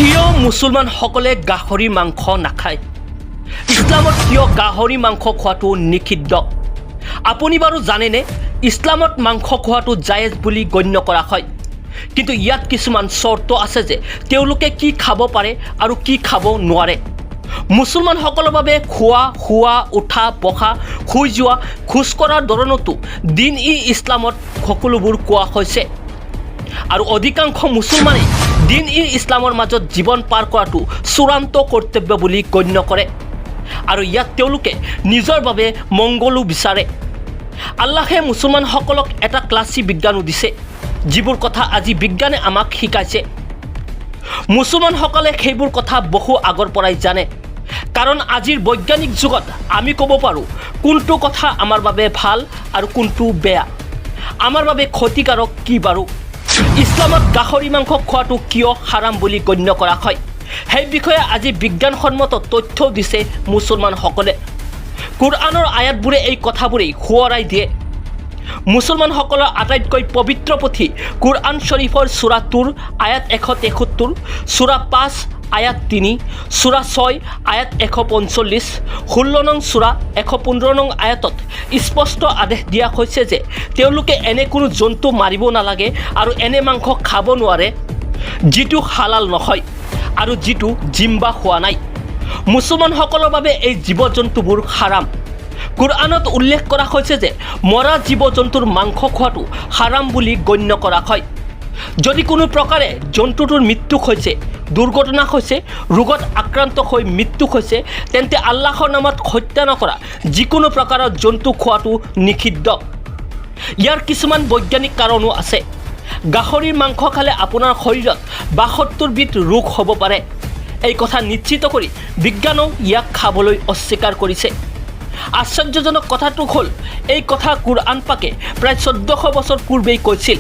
কিয় মুছলমানসকলে গাহৰি মাংস নাখায়? ইছলামত কিয় গাহৰি মাংস খোৱাটো নিষিদ্ধ? আপুনি বাৰু জানেনে, ইছলামত মাংস খোৱাটো জায়েজ বুলি গণ্য কৰা হয়। কিন্তু ইয়াত কিছুমান চৰ্ত আছে যে তেওঁলোকে কি খাব পাৰে আৰু কি খাব নোৱাৰে। মুছলমানসকলৰ বাবে খোৱা, শোৱা, উঠা, বহা, শুই যোৱা, খোজ কঢ়াৰ ধৰণতো দিন ই ইছলামত সকলোবোৰ কোৱা হৈছে। আৰু অধিকাংশ মুছলমানেই দিন ই ইছলামৰ মাজত জীৱন পাৰ কৰাটো চূড়ান্ত কৰ্তব্য বুলি গণ্য কৰে আৰু ইয়াত তেওঁলোকে নিজৰ বাবে মংগলো বিচাৰে। আল্লাহে মুছলমানসকলক এটা ক্লাছী বিজ্ঞানো দিছে, যিবোৰ কথা আজি বিজ্ঞানে আমাক শিকাইছে। মুছলমানসকলে সেইবোৰ কথা বহু আগৰ পৰাই জানে, কাৰণ আজিৰ বৈজ্ঞানিক যুগত আমি ক'ব পাৰোঁ কোনটো কথা আমাৰ বাবে ভাল আৰু কোনটো বেয়া, আমাৰ বাবে ক্ষতিকাৰক কি বাৰু। ইছলামত গাহৰি মাংস খোৱাটো কিয় হাৰাম বুলি গণ্য কৰা হয়, সেই বিষয়ে আজি বিজ্ঞানসন্মত তথ্যও দিছে মুছলমানসকলে। কোৰআনৰ আয়াতবোৰে এই কথাবোৰেই সোঁৱৰাই দিয়ে। মুছলমানসকলৰ আটাইতকৈ পবিত্ৰ পুথি কোৰআন শ্বৰীফৰ চূৰা 2ৰ আয়াত 173, চূৰা 5 আয়াত 3, চূৰা 6 আয়াত 145, 16 নং চূৰা 115 নং আয়াতত স্পষ্ট আদেশ দিয়া হৈছে যে তেওঁলোকে এনে কোনো জন্তু মাৰিব নালাগে আৰু এনে মাংস খাব নোৱাৰে যিটো হালাল নহয় আৰু যিটো জিম্বা হোৱা নাই। মুছলমানসকলৰ বাবে এই জীৱ জন্তুবোৰ হাৰাম। কোৰআনত উল্লেখ কৰা হৈছে যে মৰা জীৱ জন্তুৰ মাংস খোৱাটো হাৰাম বুলি গণ্য কৰা হয়। যদি কোনো প্ৰকাৰে জন্তুটোৰ মৃত্যু হৈছে, দুৰ্ঘটনা হৈছে, ৰোগত আক্ৰান্ত হৈ মৃত্যু হৈছে, তেন্তে আল্লাহৰ নামত হত্যা নকৰা যিকোনো প্ৰকাৰৰ জন্তু খোৱাটো নিষিদ্ধ। ইয়াৰ কিছুমান বৈজ্ঞানিক কাৰণো আছে। গাহৰিৰ মাংস খালে আপোনাৰ শৰীৰত 72বিধ ৰোগ হ'ব পাৰে। এই কথা নিশ্চিত কৰি বিজ্ঞানেও ইয়াক খাবলৈ অস্বীকাৰ কৰিছে। আশ্চৰ্যজনক কথাটো হ'ল, এই কথা কোৰআন পাকে প্ৰায় 1400 বছৰ পূৰ্বেই কৈছিল।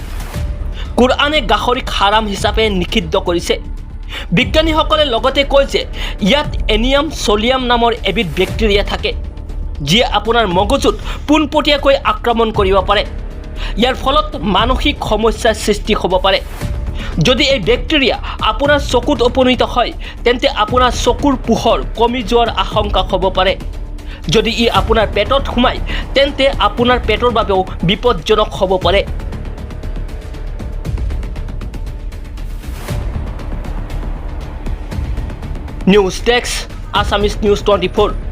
কোৰআনে গাহৰিক হাৰাম হিচাপে নিষিদ্ধ কৰিছে। বিজ্ঞানীসকলে লগতে কয় যে ইয়াত এনিয়াম চলিয়াম নামৰ এবিধ বেক্টেৰিয়া থাকে, যিয়ে আপোনাৰ মগজুত পোনপটীয়াকৈ আক্ৰমণ কৰিব পাৰে। ইয়াৰ ফলত মানসিক সমস্যাৰ সৃষ্টি হ'ব পাৰে। যদি এই বেক্টেৰিয়া আপোনাৰ চকুত উপনীত হয়, তেন্তে আপোনাৰ চকুৰ পোহৰ কমি যোৱাৰ আশংকা হ'ব পাৰে। যদি ই আপোনাৰ পেটত সোমায়, তেন্তে আপোনাৰ পেটৰ বাবেও বিপদজনক হ'ব পাৰে। News desk, Assamese News 24.